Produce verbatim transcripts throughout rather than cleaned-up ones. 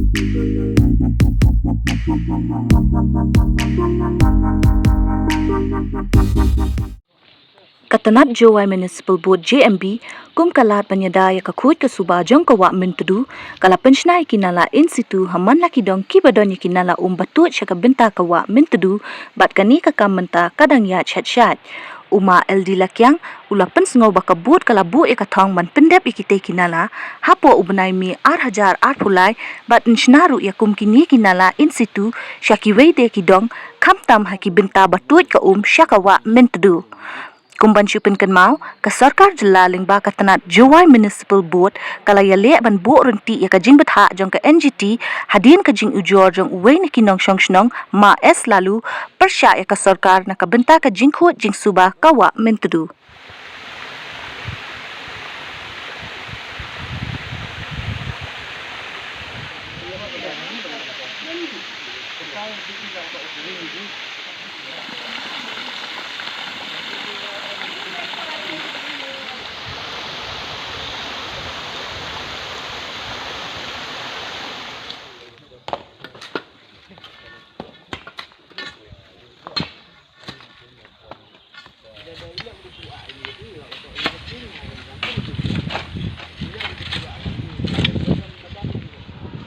Ka tnat Jowai Municipal Board, J M B, kum ka lad ban ïada ïa ka khuid ka suba jong ka wah Myntdu, ka la pynshna ïa ki nala in situ ha man la ki dong kiba don ïa ki nala um ba tuid sha ka bynta ka wah Myntdu, bad kane ka kam mynta ka dang ïaid shat shat. U Ma L D Lakiang u la pynsngew ba ka board ka la buh ïa ka thong ban pyndep ïa kitei ki nala hapoh u bnai May ar hajar arphew lai, bad yn shna ruh ïa kum kine ki nala in situ sha kiwei de ki dong, khamtam ha ki bynta ba tuid ka um sha ka wah Myntdu. Kum ban shu pynkynmaw, ka sorkar jylla lyngba ka tnat Jowai Municipal Board ka la ïaleh ban buh ryntih ïa ka jingbthah jong ka N G T hadien ka jingujor jong uwei na ki nongshong shnong, Ma S Laloo, pyrshah ïa ka sorkar na ka bynta ka jingkhuid jingsuba ka wah Myntdu.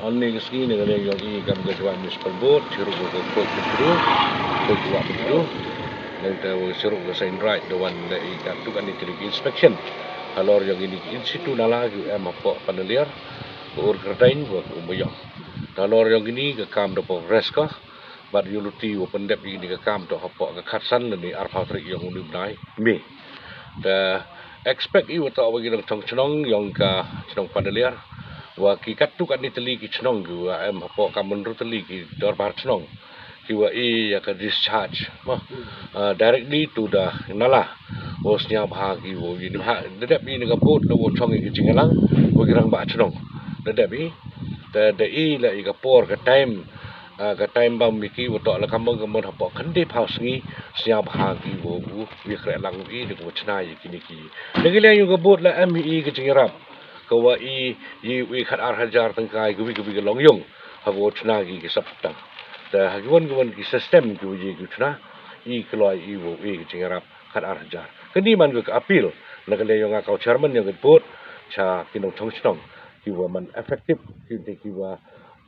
Hangne ka sngi na ka liang jong i kam ka Jowai Municipal Board, chirup ka khuid Myntdu, khuid ka wah Myntdu. Nangta wa chirup ka saiñ raij da wan da i katto katne tylli ki inspection halor jong kine ki in situ nala kiwa em hapoh Panaliar, ka Urkyrteng wa ka Umbayong. Halor jong kine ka kam da progress ka, bad ïa u lynti wa pyndep ïa kane ka kam toh hapoh ka khatsan lane arphew tarik jong une u bnai May. Te expect i wa toh wa ki nongshong shnong jong ka shnong Panaliar, wa ki katto katne tylli ki shnong kiwa em hapoh ka hynriew tylli ki dorbar shnong, kiwa ïa ka discharge, mo, ah, directly to the nala. Wa sñiawbha ki wa ïa ni bha, da dep ïa ni ka board la wa chong ïa ka jingïalang wa ki rangbah shnong. Da dep i, te da i la ïa ka por ka time, ah, ka time bam ïa ki wa toh la ka mon ka mon hapoh khyndai phew sngi, sñiawbha ki wa u ïa khreh lang i da ka wa chna ïa kine ki. Da ki liang ïa ka board la em i ka jingïarap ka wa i, i u i khat ar hajar tyngka ïa ka wi ka wi ka long yung ha ka wa chna ki ka sap tang. Te ha ki wan ki wan ki system ki wa i ki chna, i kloi i wa i ka jingïarap khat ar hajar. Kane man ka appeal na ka liang yong nga ka u chairman yong ka board, cha ki nongchong chnong kiwa man effective, ki, kiwa,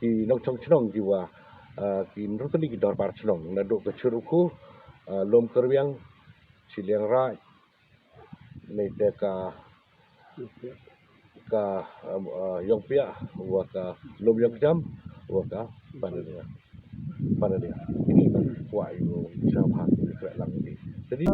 ki nongchong chnong kiwa, ah, ki hynriew tylli ki dorbar chnong, naduh ka Chur Ukhu, ah, Lum Kyrwiang, Chiliang Raij, nangta ka, ka, um, ah, Yongpiah, wa ka Lum Yongkjam, wa ka Panaliar. Panaliar. Ini ka kwah i wa sñiawbha ki khreh lang i. Jadi